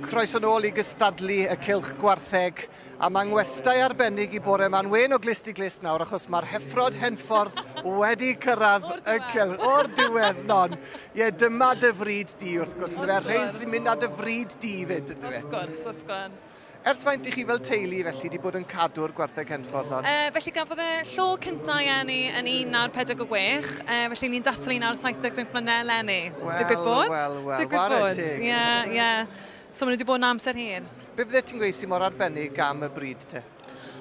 Croeso nôl i gystadlu y Cylch Gwartheg a mae ngwestai arbennig i bore ma'n wên o glust i glust nawr achos mae'r heffrod Henffordd wedi cyrraedd y cylch. O'r diwedd, Non. Ie, dyma dy fryd di wrth gwrs. Wrth gwrs. Rhain sy'n mynd â dy fryd di fyd, yndyfe? Wrth gwrs, wrth gwrs. Ers faint i chi fel teulu felly 'di bod yn cadw'r gwartheg Henffordd hon? Uh, felly gafodd e llo cyntaf ei eni yn 1946, uh, felly ni'n dathlu nawr 75 mlynedd eleni. Wel, Digwydd bod. Wel, wel, Digwydd ware bod. teg. Ie, yeah, ie. Yeah. So maen nhw wedi bod yn amser hir. Be fydde ti'n gweud sy'n mor arbennig am y bryd te?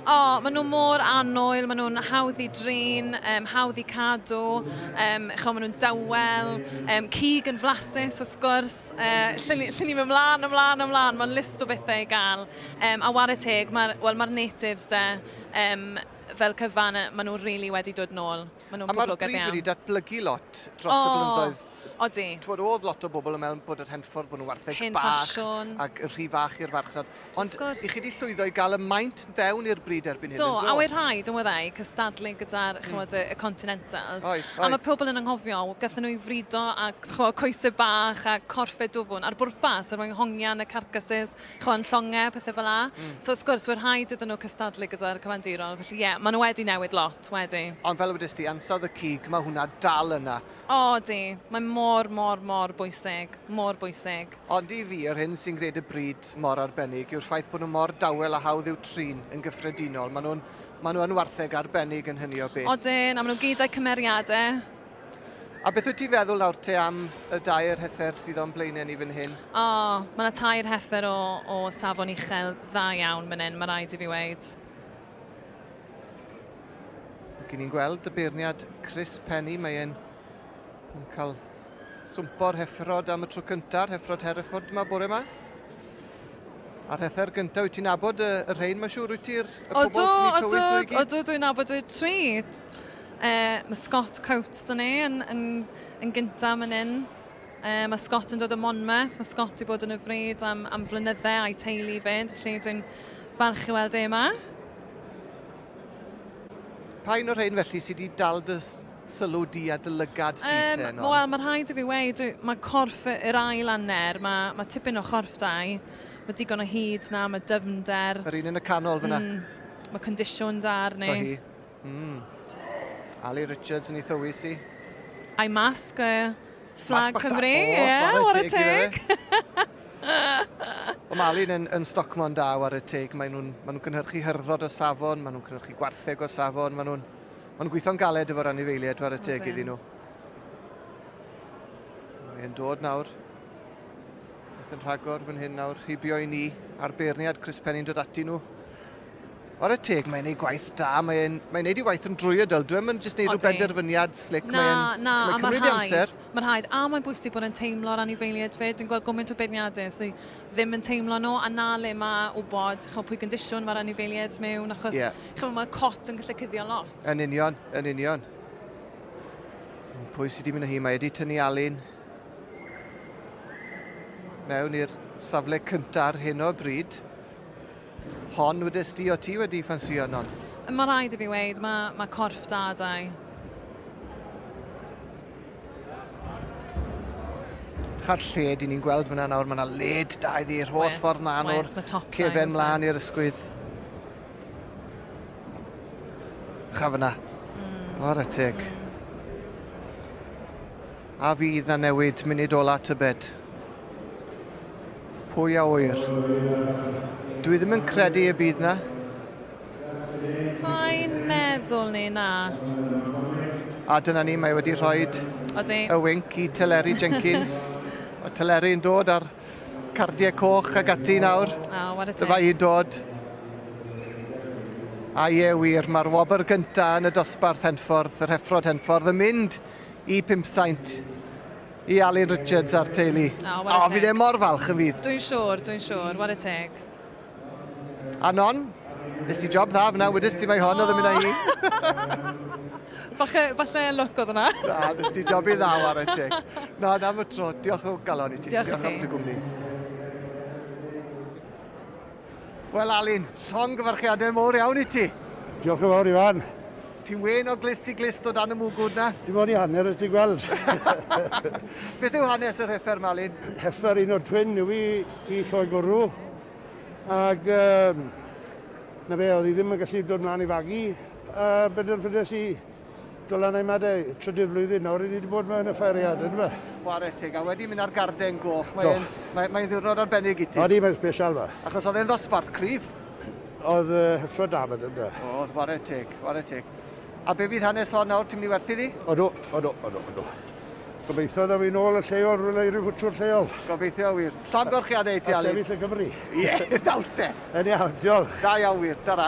O, maen nhw mor annwyl, maen nhw'n hawdd i drin, um, hawdd i cadw, um, ch'mo, maen nhw'n dawel, um, cig yn flasus wrth gwrs, uh, lle ni, lle ni'n mynd mlaen, ymlaen, ymlaen, mae'n list o bethau i gael. Um, a ware teg, mae'r well, ma natives de, um, fel cyfan, maen nhw really wedi dod nôl. Maen nhw'n A mae'r poblogaidd bryd iawn. wedi datblygu lot dros y blynyddoedd. Odi. Twod, oedd lot o bobl yn meddwl bod yr Henffordd, bod nhw'n wartheg Hen bach ffasiwn. ac rhy fach i'r farchnad. Ond Wrth gwrs. i chi wedi llwyddo i gael y maint fewn i'r bryd erbyn hyn, Do, yn a do? we rhaid, yn wyddai, cystadlu gyda'r, chymod, y, y Continentals. Oedd, A mae oedd. pobl yn anghofio, gathen nhw i frido a chymod, coesau bach a corffau dwfwn ar bwrpas, er mwyn hongian y carcasses, ch'mo' yn llonge, pethe fel 'a. Mm. So wrth gwrs, we'r rhaid iddyn nhw cystadlu gyda'r cyfandirol, felly ie, yeah, maen nhw wedi newid lot wedi. Ond fel wedest ti, ansawdd y cig, mae hwnna dal yna. O, di. Mae mor, mor, mor bwysig. Mor bwysig. Ond i fi, yr hyn sy'n gwneud y bryd mor arbennig yw'r ffaith bod nhw mor dawel a hawdd i'w trin yn gyffredinol. Maen nhw'n ma nhw yn wartheg arbennig yn hynny o beth. Odyn, a maen nhw gyd â'u cymeriadau. A beth wyt ti'n feddwl nawr te am y dair heffer sydd o'n blaenau ni fan hyn? O, mae yna tair heffer o, o safon uchel dda iawn fan hyn, mae rhaid i fi weid. Ac ni'n gweld y beirniad Chris Penny, mae e'n cael swmpo'r heffrod am y tro cyntaf, heffrod Hereford yma bore yma. A'r heffer gyntaf, wyt ti'n nabod y, y rhain, mae'n siŵr, wyt ti'r y pobl sy'n ei tywys nhw i gyd? Odw, dwi'n nabod y tri. Uh, mae Scott Coates dyn ni yn, yn, yn gyntaf man hyn. Uh, mae Scott yn dod o Monmouth, mae Scott wedi bod yn y fryd am, am flynyddau a'i teulu fyd, felly dwi'n falch i weld e yma. Pa un o'r rhain felly sydd wedi dal dy sylw di a dy lygad di um, te? No? Wel, mae rhaid i fi weud, mae corff yr ail anner, mae, mae tipyn o chorff dau, mae digon o hyd na, mae dyfnder. Yr un yn y canol fyna. Mm, mae condisiwn da arni. Mae hi. Mm. Ali Richards yn ei thywys i. A'i masg, uh, flag Cymru, ie, yeah, what a teg. Wel, mae Alun yn, yn stocmon da war y teg. Maen nhw'n ma nhw cynhyrchu hyrddod o safon, maen nhw'n cynhyrchu gwartheg o safon, maen nhw'n ma nhw gweithio'n galed efo'r anifeiliaid war y teg iddyn nhw. Mae'n dod nawr. Beth yn rhagor fan hyn nawr, heibio i ni, a'r beirniad Chris Penny'n dod ati nhw. Ware teg, mae'n neud gwaith da, mae'n mae neud ei waith yn drwyadl. Dwi yn jyst neud rhyw benderfyniad slick. Na, mae'n, na, mae'n a mae cymryd ei amser. rhaid. Mae'n rhaid, a mae'n bwysig bod e'n teimlo'r anifeiliaid 'fyd. Dwi'n gweld gymaint o beirniadau sydd ddim yn teimlo nhw, a 'na le mae wybod ch'mo' pwy gondisiwn mae'r anifeiliaid mewn, achos Ie. ch'mo' mae cot yn gallu cuddio lot. Yn union, yn union. Pwy sydd wedi mynd â hi? Mae wedi tynnu Alun mewn i'r safle cyntaf ar hyn o bryd. Hon wedes di, o ti wedi ffansio Non? Mae rhaid i fi weud, mae, mae corff da da i. Cha'r lled i ni'n gweld fyna nawr, mae yna led da iddi, yr holl ffordd mlaen o'r cefen mlaen i'r ysgwydd. Cha fyna. Mm. Ware teg. Mm. A fydd na newid munud ola tybed? Pwy a ŵyr? Dwi ddim yn credu y bydd na. Sa'n meddwl ni, na. A dyna ni, mae wedi rhoi y wink i Teleri Jenkins. Mae Teleri yn dod ar cardiau coch ag ati nawr. Oh, what a teg. Dyma hi'n dod. A ie wir, mae'r wobr gyntaf yn y dosbarth Henffordd, yr heffrod Henffordd, yn mynd i Pumsaint i Alun Richards a'r teulu. Oh, what a oh, fydd e mor falch yn fydd. Dwi'n siŵr, dwi'n siŵr. What a teg. A Non, nes ti job dda fyna, wedys ti mai hon oedd yn mynd â hi. falle, falle lwc oedd hwnna. Na, nes ti job i dda war teg. Na, na am y tro. Diolch o galon i ti. Diolch, Diolch am dy gwmni. Wel, Alun, llongyfarchiadau mowr iawn i ti. Diolch yn fawr, Ifan. Ti'n wên o glust i glust o dan y mwgwd na? Dim ond i hanner y ti'n gweld. Beth yw hanes yr heffer, Malin? Heffer un o'r twin yw i, i lloi gwrw. Ac um, na fe, oedd hi ddim yn gallu dod mlaen i fagu. A benderfynes i Dolanau 'ma de, trydydd blwyddyn nawr i ni wedi bod mewn y ffairiad, yndyfe? Whare teg, a wedi mynd ar garden goch, mae'n mae, mae ddiwrnod arbennig i ti. Odi, mae'n special fa. Achos oedd e'n ddosbarth cryf. Oedd uh, heffro da fan ynddo. Oedd, whare teg, whare teg. A be fydd hanes hon nawr, ti'n mynd i werthu di? Odw, odw, odw, odw. Gobeithio ddaw i nôl y lleol, rhywle i ryw hwtwr lleol. Gobeithio wir. Llongyfarchiadau i ti, Alun. A sefyll y Cymru. Ie, nawr te. Yn iawn, diolch. Da iawn wir, tara.